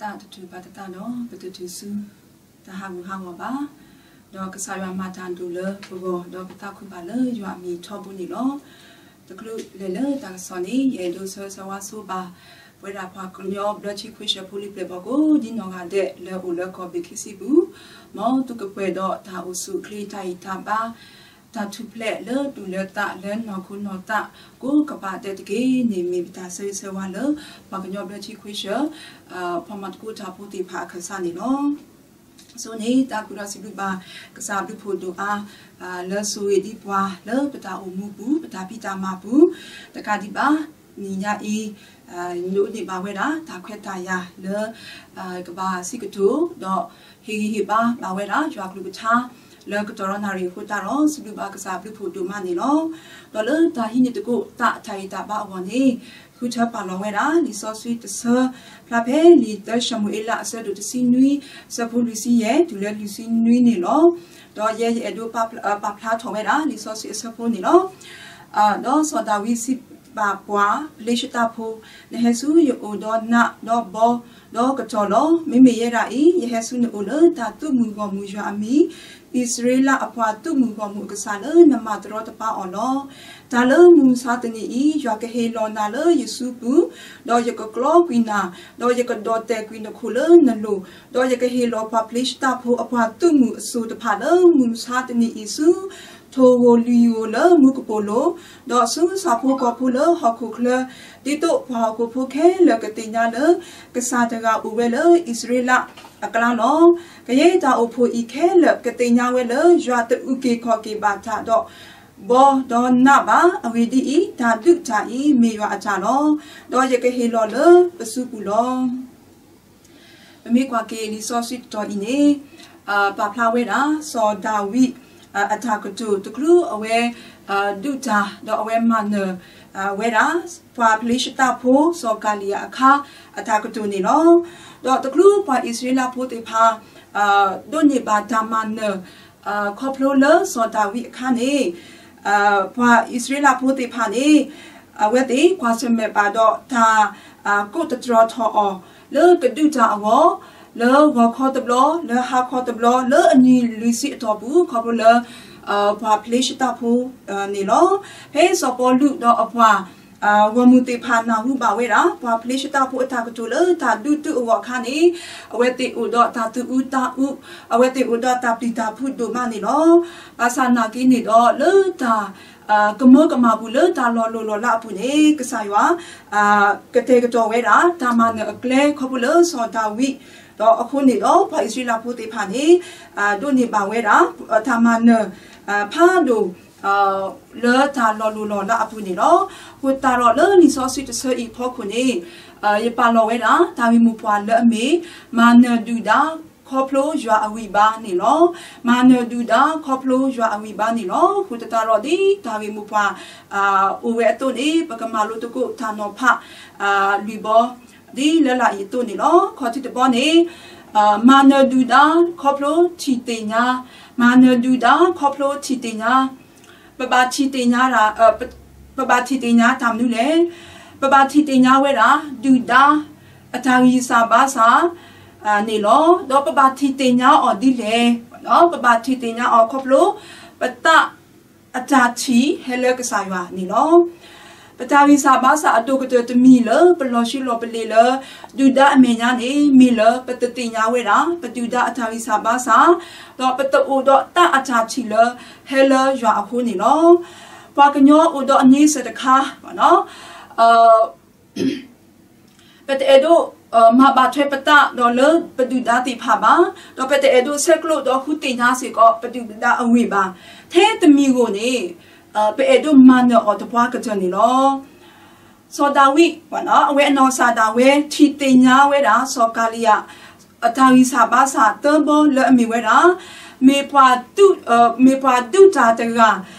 တၢ်တထုးဘၣ်တသးဒီး ပတထုးဆူ တၢ်ဟးဂူာ်ဟးဂီၤဘၣ်, ဒီးကစၢ်ယွၤမၤတၢ်ဒိၣ်လၢပဂီၢ် ဒီးပသးခုဘၣ်လၢယွၤအမံၤထီဘိန့ၣ်လီၤ. တချုးလဲၤလၢတၢ်ကစီၣ်န့ၣ် ယအဲၣ်ဒိးဆၢဂ့ၤဆၢဝါဆိဘၣ် ပဝဲဒၣ်ပှၤကညီဘျၢထံခဝ့ၡၢၣ်ဖိလံၤပျဲၢ်ဘီၣ်ကိးဒ်နီၢ်ဂၤဒဲးလၢအိၣ်လၢကီၢ်ဘ့ၣ်ခံဆံပူၤ, မ်သုကပှဲၤဒီးတၢ်အိၣ်ဆူၣ်အိၣ်ချ့တၢ်အံၣ်တၢ်ဘါ တၢ်ထူၣ်ဖျဲးလၢသူၣ်လၢသးလၢနီၢ်ခိနီၢ်သး ကိးကပၤဒဲးတက့ၢ်န့ၣ် မ့ၢ်ပတၢ်ဆၢဂ့ၤဆၢဝါလၢ ပှၤကညီဘျၢထံခဝ့ၡၢၣ် ပှၤမၤသကိးတၢ်ဖိသ့ၣ်တဖၣ်အခၢၣ်စးန့ၣ်လီၤ. အဆိန့ၣ် တၢ်ဃုာ်ဒီးစံးဘျုးဘၣ် ကစၢ်ဘျုးဖှိၣ်ဒိၣ်အါ လၢဆိၣ်ဂ့ၤဒံးပှၤလၢပတၢ်အိၣ်မူပူၤ ပတၢ်ဖံးတၢ်မၤပူၤ, တကးဒံးဘၣ် နံၤညါအံၤ ဒိးန့ၢ်ဘၣ်ဝဲဒၣ် တၢ်ခွဲးတၢ်ယာ်လၢ ကဘၣ်စံးကတိၤ ဒီးဟ့ၣ်ဂံၢ်ဟ့ၣ်ဘါဘၣ်ဝဲဒၣ် ယွၤကလုၢ်ကထါ လၢကတီၢ်ဒီးနၣ်ရံၣ်အဃိသတးဒီး စံးဘျုးဘၣ်ကစၢ်ဘျုးဖှိၣ်ဒိၣ်မးန့ၣ်လီၤ. ဒီးလၢတၢ်ဟံးန့ၢ်သကိးသးအတၢ်ဂံၢ်တၢ်ဘါအဂီၢ်န့ၣ် ဃုထၢပာ်လီၤဝဲဒၣ် လံာ်စီဆှံတဆၢ ဖျါဖဲလံာ်သၢၡမူၤအ့လးအဆၢဒိၣ်တဆံနွံ အဆၢဖိလွံၢ်ဆံယဲၢ် တုၤလၢလွံၢ်ဆံနွံန့ၣ်လီၤ. ဒီးယဲယအဲၣ်ဒိးပာ်ဖျါထီၣ်ဝဲဒၣ် လံာ်စီဆှံအဆၢဖိန့ၣ်လီၤ. ဒီးစီၤဒၤဝံးစံးဘၣ်ပှၤဖလ့ၡသးဖိ, နဟဲဆူယအိၣ်ဒီးနးဒီးဘီ ဒီးကတီၢ်လီၤ. မ့မ့ၢ်ယဲဒၣ်အံၤ ယဟဲဆူနအိၣ်လၢတၢ်သုးမုၢ်ဂီၢ်မုၢ်ယွၤအမံၤ, အံၣ်စရ့လးအပှၤသုးမုၢ်ဂီၢ်မုၢ်အကစၢ်လၢနမၤတရီတပါအီၤလီၤ. တၢ်လၢမုၢ်မဆါတနံၤအံၤ ယွၤကဟ့ၣ်လီၤနၤလၢယစုပူၤ, ဒီးယကကျီကွံာ်နၤ, ဒီးယကဒီၣ်တဲာ်ကွံာ်နခိၣ်လၢနလိၤ, ဒီးယကဟ့ၣ်လီၤပှၤဖလ့ၡသးဖိအပှၤသုးမုၢ်အစိၤတဖၣ်လၢမုၢ်မဆါတနံၤအံၤဆူ ထိၣ်ဧိၤလွံၢ်ဧိၤလၢမူကပိာ်လိၤ, ဒီးဆူဆၣ်ဖိကီၢ်ဖိလၢဟီၣ်ခိၣ်ချၢ, ဒ်သိးပှၤဟီၣ်ခိၣ်ဖိခဲလၢာ်ကသ့ၣ်ညါလၢ ကစၢ်တဂၤအိၣ်ဝဲလၢအံၣ်စရ့လးအကျါလီၤ. ကယဲၢ်တၢ်အိၣ်ဖှိၣ်အံၤခဲလၢာ်ကသ့ၣ်ညါဝဲလၢ ယွၤတအုၣ်က့ၤခီၣ်က့ၤဘၣ်တၢ်ဒီး ဘီဒီးနးဘၣ်. အဂ့ၢ်ဒ်အံၤ, တၢ်ဒုးတၢ်အံၤမ့ၢ်ယွၤအတၢ်လီၤ. ဒီးယကဟ့ၣ်လီၤလၢပစုပူၤလီၤ. ပမ့ၢ်ကွၢ်က့ၤလံာ်စီဆှံတတီၤအံၤန့ၣ် ပာ်ဖျါဝဲဒၣ် စီၤဒၤဝံး အတၢ်ကတိၤတချုးအဝဲ ဒုးတၢ် ဒီးအဝဲမၤနၢၤဝဲဒၣ် ပှၤဖလ့ၡသးဖိ စီၤကၤလံယၤအခါ အတၢ်ကတိၤန့ၣ်လီၤ. ဒီးတချုးပှၤအံၣ်စရ့လးဖိသ့ၣ်တဖၣ် ဒိးန့ၢ်ဘၣ်တၢ်မၤနၢၤ ခီဖျိလၢစီၤဒၤဝံးအခါန့ၣ် ပှၤအံၣ်စရ့လးဖိသ့ၣ်တဖၣ်န့ၣ် အဝဲသ့ၣ်ကွၢ်ဆၢၣ်မဲာ်ဘၣ်ဒီးတၢ် ကိးတတြီထီၣ်အီၤ လၢကဒုးတၢ်အဂီၢ် လၢဂီၤခီတဘျီ လၢဟါခီတဘျီ လၢအနံၤလွံၢ်ဆံအတီၢ်ပူၤ ခီဖျိလၢ ပှၤဖလ့ၡသးဖိန့ၣ်လီၤ. ဖဲစီၤပီလူးဒီးအပှၤ ဂီၢ်မုၢ်သ့ၣ်တဖၣ်နၢ်ဟူဘၣ်ဝဲဒၣ် ပှၤဖလ့ၡသးဖိအတၢ်ကတိၤလၢတၢ်ဒုးသုးအဂီၢ်အခါန့ၣ် အဝဲသ့ၣ်အိၣ်ဒီးတၢ်သူၣ်အုးသးအုး အဝဲသ့ၣ်အိၣ်ဒီးတၢ်ပျံၤတၢ်ဖုးဒိၣ်မးန့ၣ်လီၤ. ဘၣ်ဆၣ်နာ်က့န့ၣ်ဒီး လၢတၢ် ကမၢကမၣ်ပူၤလၢတၢ်လီၤလိၢ်လီၤလးအပူၤန့ၣ် ကစၢ်ယွၤ ကတဲာ်ကတီၤဝဲဒၣ် တၢ်မၤနၢၤအကျဲခီဖျိလၢစီၤဒၤဝံး ဒီးအဃိန့ၣ်ဒီး ပှၤအံၣ်စရ့လးဖိသ့ၣ်တဖၣ်န့ၣ် ဒိးန့ၢ်ဘၣ်ဝဲဒၣ် တၢ်မၤနၢၤ ဖးဒိၣ် လၢတၢ်လီၤလိၢ်လီၤလးအပူၤန့ၣ်လီၤ. အဃိသတးဒီးလၢလံာ်စီဆှံတဆၢအံၤအဖီခိၣ်န့ၣ် ယပာ်လီၤဝဲဒၣ် တၢ်ဂ့ၢ်မိၢ်ပှၢ်လၢအမ့ၢ် မၤနၢၤဒုၣ်ဒါ ခီဖျိယွၤအဂံၢ်ဘါန့ၣ်လီၤ. မၤနၢၤဒုၣ်ဒါ ခီဖျိယွၤအဂံၢ်ဘါန့ၣ်လီၤ. အဃိသတးဒီးဒ်တၢ်ဂ့ၢ်မိၢ်ပှၢ် အိၣ်ဝဲအသိးန့ၣ် ပကမၤလိသကိးတၢ်နီၤဖး လွံၢ်ဘီ ဒ်လၢလာ်အံၤအသိးန့ၣ်လီၤ. ခီၣ်ထံးတဘီန့ၣ် မၤနၢၤဒုၣ်ဒါ ခီဖျိထံၣ်သ့ၣ်ညါ, မၤနၢၤဒုၣ်ဒါ ခီဖျိထံၣ်သ့ၣ်ညါ ပဘၣ်ထံၣ်သ့ၣ်ညါ ပဘၣ်ထံၣ်သ့ၣ်ညါတၢ်မနုၤလဲၣ်. ပဘၣ်ထံၣ်သ့ၣ်ညါဝဲဒၣ် ဒုၣ်ဒါ အတၢ်ဂံၢ်စၢ်ဘါစၢ် န့ၣ်လီၤ. ဒီးပဘၣ်ထံၣ်သ့ၣ်ညါအီၤဒ်လဲၣ်. ပဘၣ်ထံၣ်သ့ၣ်ညါအီၤခီဖျိ ပသးအတၢ်ထံၣ်ဟဲလၢကစၢ်ယွၤန့ၣ်လီၤ. ပတၢ်ဂံၢ်စၢ်ဘါစၢ်အဒိၣ်ကတၢၢ်တမံၤလၢပလီၤဆံးလီၤပလ့ၤလၢ ဒုၣ်ဒါအမဲာ်ညါန့ၣ် မ့ၢ်လၢပတသ့ၣ်ညါဝဲဒၣ် ပဒုၣ်ဒါအတၢ်ဂံၢ်စၢ်ဘါစၢ်, ဒီးပတအိၣ်ဒီးသးအတၢ်ထံၣ်လၢဟဲလၢယွၤအဃိန့ၣ်လီၤ. ပှၤကညီအိၣ်ဒီးအန့ဆၢၣ်တခါ ပတအဲၣ်ဒိး မၤဘၣ်ထွဲပသးဒီးလၢပဒုၣ်ဒါသ့ၣ်တဖၣ်ဘၣ်, ဒီးပတအဲၣ်ဒိးဆဲးကျိးဒီးဃုသ့ၣ်ညါစ့ၢ်ကီး ပဒုၣ်ပဒါအဂ့ၢ်ဘၣ်. ထဲတမံၤဧိၤန့ၣ် ပအဲၣ်ဒိးမၤနၢၤအီၤသပှၢ်ကတၢၢ်န့ၣ်လီၤ. စီၤဒၤဝံး အဝဲအနီၢ်ကစၢ်ဒၣ်ဝဲ ထံၣ်သ့ၣ်ညါဝဲဒၣ် စီၤကၤလံယၤ အတၢ်ဂံၢ်စၢ်ဘါစၢ်သၢဘီလၢအမ့ၢ်ဝဲဒၣ် မ့ၢ်ပှၤဒုး မ့ၢ်ပှၤဒုးတၢ်တဂၤ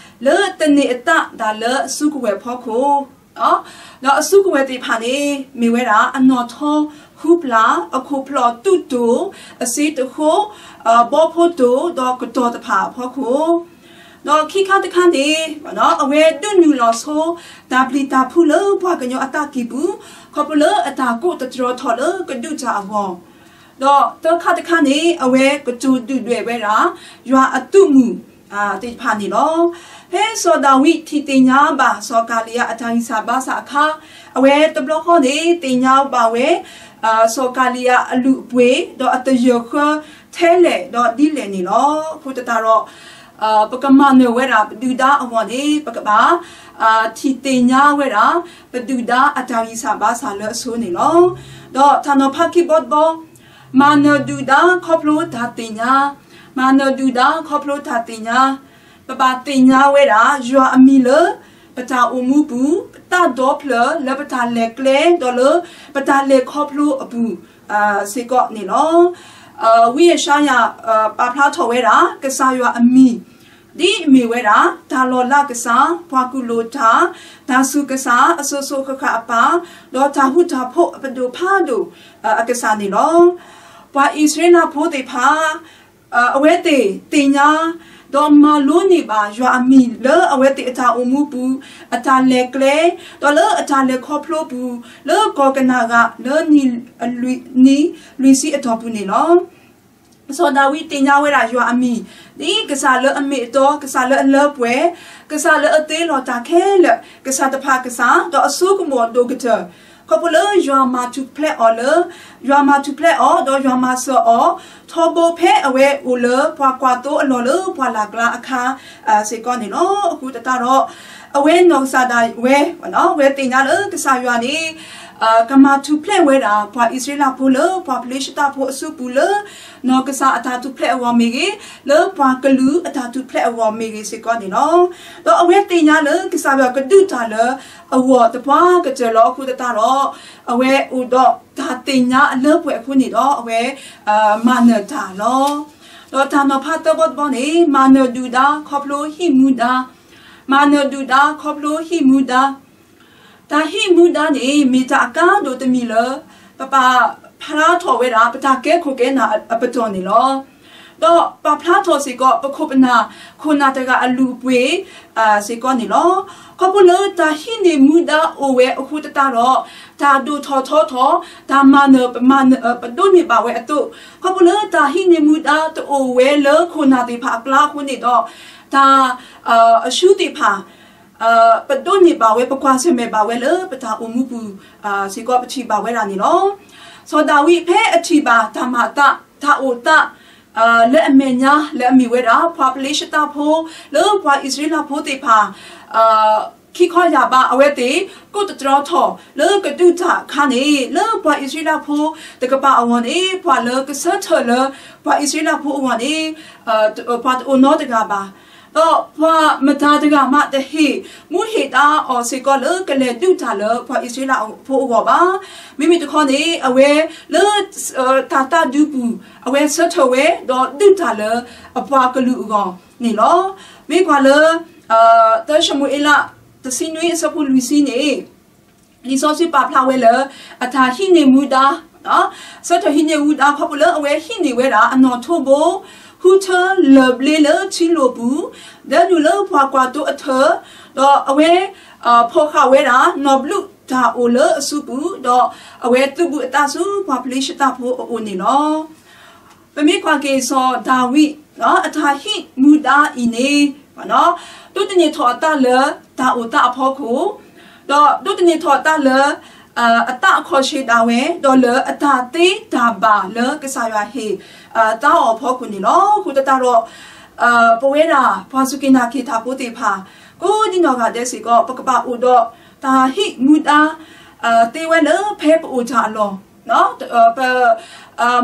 လၢတန့ၢ်အသးဒၣ်လၢအစုကဝဲၤဖီခိၣ် ဒီးအစုကဝဲၤသ့ၣ်တဖၣ်န့ၣ် မ့ၢ်ဝဲဒၣ် အနီၣ်ထီဃုပျၢ်, အခိၣ်ဖျီၣ်သုးတိၢ်, အစ့တဃိး, ဘီဖိတိၢ်, ဒီးကတီၤတဖၣ်အဖီခိၣ်, ဒီးခံခါတခါန့ၣ် အဝဲဒုးနုာ်လီၤဆိ တၢ်ပျံၤတၢ်ဖုးလၢပှၤကညီအသးကံၢ်ပူၤ ခီဖျိလၢအတၢ်ကိးတတြီထီၣ်လၢကဒုးတၢ်အဂီၢ် ဒီးသၢခါတခါန့ၣ် အဝဲကတိၤဒုၣ်ဒွဲၣ်ဝဲဒၣ် ယွၤအသုးမုၢ်သ့ၣ်တဖၣ်န့ၣ်လီၤ. ဖဲစီၤဒၤဝံးထံၣ်သ့ၣ်ညါဘၣ်စီၤကၤလံယၤအတၢ်ဂံၢ်စၢ်ဘါစၢ်အခါ, အဝဲတဘျီဃီန့ၣ် သ့ၣ်ညါဘၣ်ဝဲ စီၤကၤလံယၤအလုၢ်အပှ့ၤ ဒီးအသယၢၢ်ဃၢထဲလဲၣ်ဒီးဒ်လဲၣ်န့ၣ်လီၤ. အဃိသတးဒီး ပကမၤနၢၤဝဲဒၣ်ပဒုၣ်ဒါအဂီၢ်န့ၣ် ပကဘၣ် ထံၣ်သ့ၣ်ညါဝဲဒၣ် ပဒုၣ်ဒါအတၢ်ဂံၢ်စၢ်ဘါစၢ်လၢအဆိန့ၣ်လီၤ. ဒီးတၢ်နီၤဖးခံဘီတဘီ, မၤနၢၤဒုၣ်ဒါခီဖျိတၢ်သ့ၣ်ညါ, မၤနၢၤဒုၣ်ဒါခီဖျိတၢ်သ့ၣ်ညါ, ပဘၣ်သ့ၣ်ညါဝဲဒၣ် ယွၤအမံၤလၢ ပတၢ်အိၣ်မူပူၤ, ပတၢ်ဒီဖျၢၣ်လၢပတၢ်လဲၤကျဲ ဒီးလၢပတၢ်လဲၤခီဖျိအပူၤ စ့ၢ်ကီးန့ၣ်လီၤ. ဝံယၡါယၤ ပာ်ဖျါထီၣ်ဝဲဒၣ် ကစၢ်ယွၤအမံၤ ဒ်အမ့ၢ်ဝဲဒၣ် တၢ်လီၤလးကစၢ်, ပှၤကူၣ်လိာ်တၢ်, တၢ်ဆူးကစၢ်, အစိၤစိၤဃၣ်ဃၣ်အပၢ်, ဒီးတၢ်ဃူတၢ်ဖိးအပဒိၣ်ဖးဒိၣ်အကစၢ်န့ၣ်လီၤ. ပှၤအံၣ်စရ့လးဖိသ့ၣ်တဖၣ် အဝဲသ့ၣ်သ့ၣ်ညါ ဒီးမၤလိန့ၢ်ဘၣ်ယွၤအမံၤလၢအဝဲသ့ၣ်အတၢ်အိၣ်မူပူၤ, အတၢ်လဲၤကျဲ, ဒီးလၢအတၢ်လဲၤခီဖျိပူၤ, လၢကီၢ်ကနၤဧၣ် လၢနံၣ်လွံၢ်ဆံအတီၢ်ပူၤန့ၣ်လီၤ. စီၤဒၤဝံးသ့ၣ်ညါဝဲဒၣ်ယွၤအမံၤ ဒ်ကစၢ်လၢအမ့ၢ်အတီ, ကစၢ်လၢအလၢပှဲၤ, ကစၢ်လၢအသ့လီၤတၢ်ခဲလၢာ်, ကစၢ်တဖၣ်ကစၢ်, ဒီးအစိကမီၤဒိၣ်ကတၢၢ်, ခီဖျိလၢယွၤမၤထူၣ်ဖျဲးအီၤလၢ ယွၤမၤထူၣ်ဖျဲးအီၤ ဒီးယွၤမၤစၢၤအီၤ ထီဘိဖဲအဝဲအိၣ်လၢပှၤကွၢ်သိအလီၢ်လၢပှၢ်လၢ်ကျါအခါ စ့ၢ်ကီးန့ၣ်လီၤ. အဃိသတးဒီး အဝဲနီၢ်ကစၢ်ဒၣ်ဝဲ အဝဲသ့ၣ်ညါလၢကစၢ်ယွၤန့ၣ် ကမၤထူၣ်ဖျဲးဝဲဒၣ် ပှၤအံၣ်စရ့လးဖိလၢပှၤဖလ့ၡသးဖိအစုပူၤလၢ နီၢ်ကစၢ်အတၢ်ထူၣ်ဖျဲးအဂီၢ်မ့ၢ်ဂ့ၤ, လၢပှၤကလုာ်အတၢ်ထူၣ်ဖျဲးအဂီၢ်မ့ၢ်ဂ့ၤစ့ၢ်ကီးန့ၣ်လီၤ. ဒီးအဝဲသ့ၣ်ညါလၢကစၢ်ယွၤကဒုးတၢ်လၢအဂီၢ်သပှၢ်ကတၢၢ်လီၤ. အဃိသတးဒီး အဝဲအိၣ်ဒီးတၢ်သ့ၣ်ညါအလၢပှဲၤအဃိန့ၣ်ဒီး အဝဲ မၤနၢၤတၢ်လီၤ. ဒီးတၢ်နီၤဖးသၢဘီတဘီန့ၣ် မၤနၢၤဒုၣ်ဒါခီဖျိဟံၣ်မူဒါ, မၤနၢၤဒုၣ်ဒါခီဖျိဟံၣ်မူဒါ တၢ်ဟံၣ်မူဒါန့ၣ် မ့ၢ်တၢ်အကါဒိၣ်တမံၤလၢ ပပာ်ဖျါထီၣ်ဝဲဒၣ် ပတၢ်ကဲခိၣ်ကဲနၢ်အပတီၢ်န့ၣ်လီၤ. ဒီးပာ်ဖျါထီၣ်စ့ၢ်ကီး ပခိၣ်ပနၢ်ခိၣ်နၢ်တဂၤအလုၢ်အပှ့ၤ စ့ၢ်ကီးန့ၣ်လီၤ. ခီဖျိလၢတၢ်ဟံးန့ၢ်မူဒါအိၣ်ဝဲအဃိသတးဒီး တၢ်ဒိၣ်ထီၣ်ထီထီၣ် တၢ်မၤနၢၤပမၤနၢၤ ပဒိးန့ၢ်ဘၣ်ဝဲအသိး, ခီဖျိလၢတၢ်ဟံးန့ၢ်မူဒါတအိၣ်ဝဲလၢခိၣ်နၢ်သ့ၣ်တဖၣ်အကျါအဃိန့ၣ်ဒီး တၢ် အဆူသ့ၣ်တဖၣ် ပဒိးန့ၢ်ဘၣ်ဝဲ ပကွၢ်ဆၢၣ်မဲာ်ဘၣ်ဝဲလၢပတၢ်အိၣ်မူပူၤ စ့ၢ်ကီးပထံၣ်ဘၣ်ဝဲဒၣ်န့ၣ်လီၤ. စီၤဒၤဝံးဖဲအထံၣ်ဘၣ်တၢ်မၤအသး တၢ်အိၣ်သး လၢအမဲာ်ညါ လၢအမ့ၢ်ဝဲဒၣ် ပှၤဖလ့ၡသးဖိ လၢပှၤအံၣ်စရ့လးဖိသ့ၣ်တဖၣ် ခံခီယၢ်ဘး အဝဲသ့ၣ် ကိးတတြီထီၣ် လၢကဒုးတၢ်အခါန့ၣ် လၢပှၤအံၣ်စရ့လးဖိတကပၤအဂီၢ်န့ၣ် ပှၤလၢကဆၢထၢၣ်လၢ ပှၤအံၣ်စရ့လးဖိအဂီၢ်န့ၣ် ပှၤတအိၣ်နီတဂၤဘၣ်. ဒီးပှၤမတၤတဂၤမးတဟ့ၣ် မူဟ့ၣ်တၢ်အီၣ်စ့ၢ်ကီးလၢကလဲၤဒုးတၢ်လၢပှၤအံၣ်စရ့လးဖိအဂီၢ်ဘၣ်. မ့မ့ၢ်တခီန့ၣ် အဝဲလၢ တၢ်သးဒုပူၤ အဝဲဆၢထၢၣ်ဝဲ ဒီးဒုးတၢ်လၢအပှၤကလုာ်အဂီၢ်န့ၣ်လီၤ. မ့ၢ်ကွၢ်လၢ သၢၡမူၤအ့လး တဆံနွံအဆၢဖိလွံၢ်ဆံန့ၣ် လံာ်စီဆှံပာ်ဖျါဝဲလၢ အတၢ်ဟံးန့ၢ်မူဒါ ဆၢထၢၣ်ဟံးန့ၢ်မူဒါခီဖျိလၢအဝဲဟံးန့ၢ်ဝဲဒၣ်အနီၣ်ထိးဘိ ဃုထၢလၢၢ်ဘျ့လၢထံလိာ်ပူၤ ဒၢနုာ်လၢပှၤကွၢ်သိအထၢၣ် ဒီးအဝဲ ဖီၣ်ဃာ်ဝဲဒၣ်နီၣ်ဘျုးတၢ်အိၣ်လၢအစုပူၤ ဒီးအဝဲသုးဘူးအသးဆူပှၤဖလ့ၡသးဖိအအိၣ်န့ၣ်လီၤ. ပမ့ၢ်ကွၢ်က့ၤစီၤဒၤဝံး အတၢ်ဟံးမူဒါအံၤန့ၣ် ဒိးသန့ၤထီၣ်အသးလၢတၢ်အိၣ်သးအဖီခိၣ်, ဒီးဒိးသန့ၤထီၣ်အသးလၢ အသးအခီၣ်ဆ့ဒၣ်ဝဲ ဒီးလၢအတၢ်သ့တၢ်ဘၣ်လၢကစၢ်ယွၤဟ့ၣ်သါအီၤအဖီခိၣ်န့ၣ်လီၤ. အဃိသတးဒီး ပဝဲဒၣ်ပှၤစူၢ်က့ၤနာ်က့ၤတၢ်ဖိသ့ၣ်တဖၣ် ကိးဒံနီၢ်ဂၤဒဲးစ့ၢ်ကီး ပကဘၣ်အိၣ်ဒီးတၢ်ဟံးမူဒါ သ့ဝဲလၢဖဲပအိၣ်တၢ်အလီၢ် ပ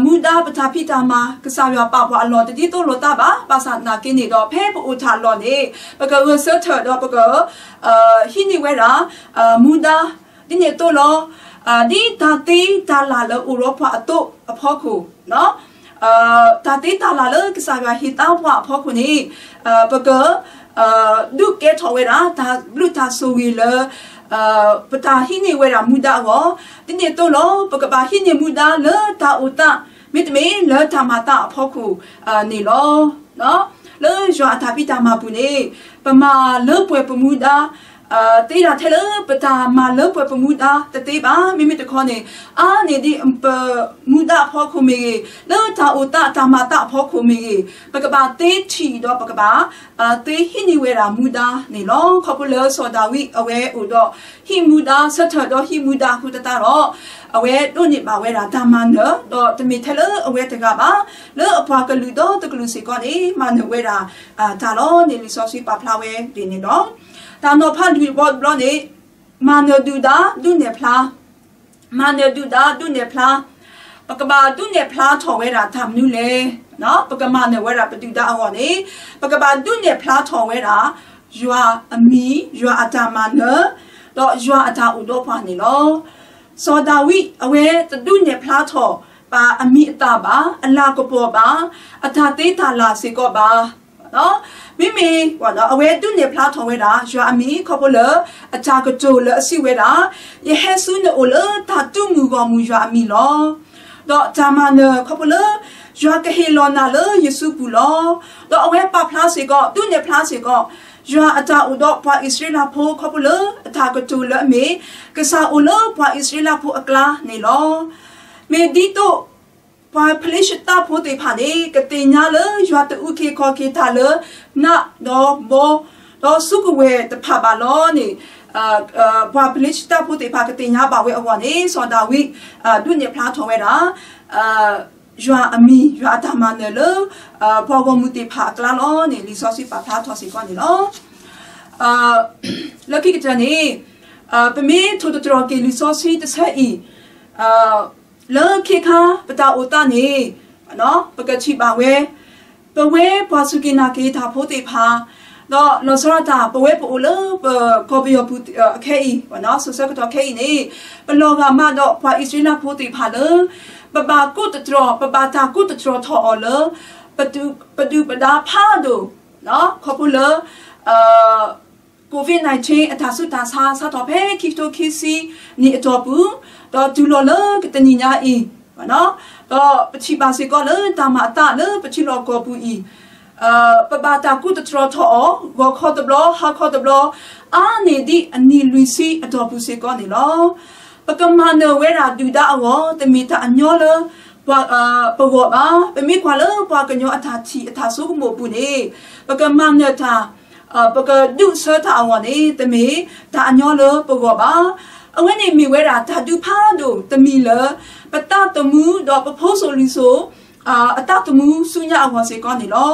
မူဒါပတၢ်ဖံးတၢ်မၤ ကစၢ်ယွၤပာ်ပှၤအလီၢ် တဒ်သိးလိာ်သးဘၣ်. ဘၣ်ဆၣ်သနာ်က့န့ၣ်ဒီး ဖဲပအိၣ်တၢ်အလီၢ်န့ၣ် ပကဂဲၤဆၢထၢၣ်ဒီးပက ဟံးန့ၢ်ဝဲဒၣ် မူဒါ ဒ်န့ၣ်အသိးလီၤ. ဒ်တၢ်သ့တၢ်လၢ်လၢအိၣ်ဒီးပှၤအသိးအဖီခိၣ် တၢ်သ့တၢ်လၢ်လၢကစၢ်ယွၤဟ့ၣ်သါပှၤအဖီခိၣ်န့ၣ် ပက ဒုးကဲထီၣ်ဝဲဒၣ် တၢ်ဘျုးတၢ်ဆိၣ်ဂ့ၤလၢ ပတၢ်ဟံးန့ၢ်ဝဲဒၣ်မူဒါအဂီၢ်, ဒ်န့ၣ်အသိးလီၤ. ပကဘၣ်ဟံးန့ၢ်မူဒါလၢတၢ်အိၣ်သး မ့တမ့ၢ်လၢတၢ်မၤသးအဖီခိၣ်န့ၣ်လီၤ. လၢယွၤအတၢ်ဖံးတၢ်မၤပူၤန့ၣ် ပမၤလၢပှဲၤပမူဒါ သ့ဒၣ်ထဲလၢပတၢ်မၤလၢပှဲၤပမူဒါတသ့ဘၣ်. မ့မ့ၢ်တခီန့ၣ် အါန့ၢ်ဒံးပမူဒါအဖီခိၣ်မ့ၢ်ဂ့ၤ, လၢတၢ်အိၣ်သးတၢ်မၤသးအဖီခိၣ်မ့ၢ်ဂ့ၤ, ပကဘၣ်သ့ထံၣ်ဒီးပကဘၣ် သ့ဟံးန့ၢ်ဝဲဒၣ်မူဒါန့ၣ်လီၤ. ခီဖျိလၢစီၤဒၤဝံးအဝဲအိၣ်ဒီးဟံးမူဒါ ဆၢထၢၣ်ဒီးဟံးမူဒါအဃိသတးဒီး အဝဲဒိးန့ၢ်ဘၣ်ဝဲဒၣ်တၢ်မၤနၢၤ, ဒီးတမ့ၢ်ထဲလၢအဝဲတဂၤဘၣ်, လၢအပှၤကလုာ်ဒီတကလုာ်စ့ၢ်ကီးန့ၣ် မၤနၢၤဝဲဒၣ်တၢ်လီၤန့ၣ် လံာ်စီဆှံပာ်ဖျါဝဲဒ်န့ၣ်လီၤ. တၢ်နီၤဖးလွံၢ်ဘီတဘျီန့ၣ် မၤနၢၤဒုၣ်ဒါဒုးနဲၣ်ဖျါ မၤနၢၤဒုၣ်ဒါဒုးနဲၣ်ဖျါ, ပကဘၣ်ဒုးနဲၣ်ဖျါထီၣ်ဝဲဒၣ်တၢ်မနုၤလဲၣ်. ပကမၤနၢၤဝဲဒၣ်ပဒုၣ်ဒါအဂီၢ်န့ၣ် ပကဘၣ်ဒုးနဲၣ်ဖျါထီၣ်ဝဲဒၣ် ယွၤအမံၤ, ယွၤအတၢ်မၤနၢၤ, ဒီးယွၤအတၢ်အိၣ်ဒီးပှၤန့ၣ်လီၤ. စီၤဒၤဝံးအဝဲတဒုးနဲၣ်ဖျါထီၣ်ပှၤအမံၤအသၣ်ဘၣ်, အလၤကပီၤဘၣ်, အတၢ်သ့တၢ်လၤစ့ၢ်ကီးဘၣ်. မ့မ့ၢ်အဝဲဒုးနဲၣ်ဖျါထီၣ်ဝဲဒၣ် ယွၤအမံၤခီဖျိလၢ အတၢ်ကတိၤလၢအစံးဝဲဒၣ်, ယဟဲဆူနအိၣ်လၢတၢ်သူၣ်မုာ်ဂီၢ်မုာ်ယွၤအမံၤလီၤ. ဒီးတၢ်မၤနၢၤခီဖျိလၢ ယွၤကဟ့ၣ်လီၤနၤလၢယစုပူၤလီၤ. ဒီးအဝဲပာ်ဖျါစ့ၢ်ကီး ဒုးနဲၣ်ဖျါစ့ၢ်ကီး ယွၤအတၢ်အိၣ်ဒီးပှၤအံၣ်စရ့လးဖိခီဖျိလၢ အတၢ်ကတိၤလၢအမ့ၢ် ကစၢ်အိၣ်လၢပှၤအံၣ်စရ့လးဖိအကျါန့ၣ်လီၤ. မ့ၢ်ဒ်သိး ပှၤဖလ့ၡသးဖိသ့ၣ်တဖၣ်န့ၣ် ကသ့ၣ်ညါလၢယွၤတအုးက့ၤခီၣ်က့ၤတၢ်လၢ နးဒီးဘီ ဒီးစုကဝဲၤတဖၣ်ဘၣ်လီၤန့ၣ်, ပှၤဖလ့ၡသးဖိသ့ၣ်တဖၣ်ကသ့ၣ်ညါဘၣ်ဝဲအဂီၢ်န့ၣ် စီၤဒၤဝံး ဒုးနဲၣ်ဖျါထီၣ်ဝဲဒၣ် ယွၤအမံၤ ယွၤအတၢ်မၤနၢၤလၢ ပှၤဂီၢ်မုၢ်သ့ၣ်တဖၣ်အကျါလီၤန့ၣ် လံာ်စီဆှံပာ်ဖျါထီၣ်စ့ၢ်ကီးန့ၣ်လီၤ. လၢခံကတၢၢ်န့ၣ် ပမ့ၢ်ထိၣ်သတြီၤက့ၤလံာ်စီဆှံတဆၢအံၤ လၢခ့ခါပတၢ်အိၣ်သးန့ၣ် ပကထံၣ်ဘၣ်ဝဲ ပဝဲပှၤစူၢ်က့ၤနာ်က့ၤတၢ်ဖိသ့ၣ်တဖၣ် ဒီးလီၤဆီဒၣ်တၢ် ပဝဲပအိၣ်လၢပကီၢ်ပယီၤပူၤခဲအံၤ စိၤဆၢကတီၢ်ခဲအံၤန့ၣ် ပလီၤဂာ်မးဒီးပှၤအံၣ်စရ့လးဖိသ့ၣ်တဖၣ်လၢ ပဘၣ်ကိးသတြီၤ ပဘၣ်တၢ်ကိးသတြီၤထီၣ်အီၤလၢ ပဒုၣ်ပဒါဖးဒိၣ် ခီဖျိလၢ COVID nineteen အတၢ်ဆူးတၢ်ဆါ စးထီၣ်ဖဲခံကထိခံဆံနံၣ်အတီၢ်ပူၤ ဒီးတုၤလီၤလၢကတနံၤညါအံၤ, ဒီးပထံၣ်ဘၣ်စ့ၢ်ကီးလၢတၢ်မၤအသးလၢပထံလီၢ်ကီၢ်ပူၤအံၤ, ပဘၣ်တၢ်ကိးသတြီၤထီၣ်အီၤ ဂီၤခီတဘျီ ဟါခီတဘျီ, အါန့ၢ်ဒံးအနံၣ်လွံၢ်ဆံအတီၢ်ပူၤစ့ၢ်ကီးန့ၣ်လီၤ. ပကမၤနၢၤဝဲဒၣ်ဒုၣ်ဒါအဂီၢ် တမ့ၢ်တၢ်အညီလၢ ပဂီၢ်ဘၣ်. ပမ့ၢ်ကွၢ်လၢပှၤကညီအတၢ်ထံၣ်အတၢ်ဆိကမိၣ်အပူၤန့ၣ် ပကမၤနၢၤတၢ် ပကဒုးဆၢတၢ်အဂီၢ်န့ၣ် တမ့ၢ်တၢ်အညီလၢပဂီၢ်ဘၣ်. အဝဲန့ၣ်မ့ၢ်ဝဲဒၣ်တၢ်ဒုးဖးဒိၣ်တမံၤလၢ ပသးသမူဒီးပဖိစိၤလံၤစိၤ အသးသမူဆူညါအဂီၢ်စ့ၢ်ကီးန့ၣ်လီၤ.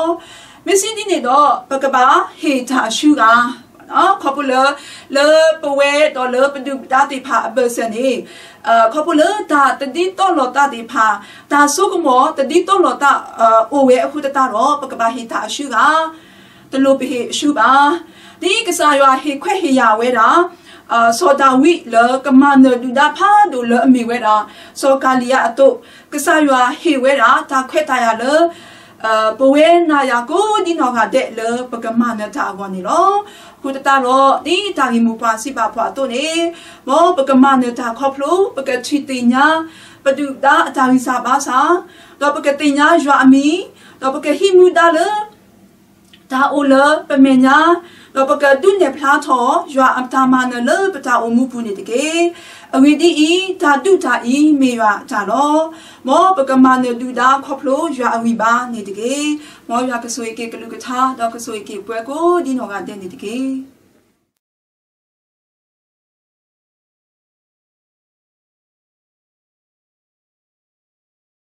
မ့ၢ်စံးဒ်န့ၣ်ဒီး ပကဘၣ်ဟ့ၣ်တၢ်အရှုံးဂၤ ခီဖျိလၢ လၢပဝဲဒီးလၢပဒုၣ်ပဒါသ့ၣ်တဖၣ်အဘၢၣ်စၢၤန့ၣ် ခီဖျိလၢတၢ်တဒ်သိးလိာ်သးသ့ၣ်တဖၣ် တၢ်ဆိကမိၣ်တဒ်သိးလိာ်သး အိၣ်ဝဲအဃိသတးဒီး ပကဘၣ်ဟ့ၣ်တၢ်အရှုံးဂၤ တလိၣ်ပဟ့ၣ်အရှုံးဘၣ်. ဒ်ကစၢ်ယွၤဟ့ၣ်ခွဲးဟ့ၣ်ယာ်ဝဲဒၣ် စီၤဒၤဝံးလၢကမၤနၢၤဒုၣ်ဒါဖးဒိၣ်လၢအမ့ၢ်ဝဲဒၣ် စီၤကၤလံယါအသိး, ကစၢ်ယွၤဟ့ၣ်ဝဲဒၣ်တၢ်ခွဲးတၢ်ယာ်လၢ ပဝဲနၤယၤကိးဒံနီၢ်ဂၤဒဲးလၢပကမၤနၢၤတၢ်အဂီၢ်န့ၣ်လီၤ. အဃိသတးဒီး ဒ်တၢ်ဂ့ၢ်မိၢ်ပှၢ်စံးဘၣ်ပှၤအသိးန့ၣ်, မ်ပကမၤနၢၤတၢ်ခီဖျိ ပကထံၣ်သ့ၣ်ညါ ပဒုၣ်ဒါအတၢ်ဂံၢ်စၢ်ဘါစၢ်, ဒီးပကသ့ၣ်ညါယွၤအမံၤ, ဒီးပကဟံးမူဒါလၢ တၢ်အိၣ်လၢပမဲာ်ညါ, ဒီးပကဒုးနဲၣ်ဖျါထီၣ် ယွၤအတၢ်မၤနၢၤလၢပတၢ်အိၣ်မူပူၤန့ၣ်တက့ၢ်. အဂ့ၢ်ဒ်အံၤ, တၢ်ဒုးတၢ်အံၤမ့ၢ်ယွၤအတၢ်လီၤ. မ်ပကမၤနၢၤဒုၣ်ဒါခီဖျိယွၤအဂံၢ်ဘါန့ၣ်တက့ၢ်. မ်ယွၤကဆိၣ်ဂ့ၤက့ၤကလုၢ်ကထါ ဒီးကဆိၣ်ဂ့ၤက့ၤပှၤကိးဒံနီၢ်ဂၤဒဲးန့ၣ်တက့ၢ်.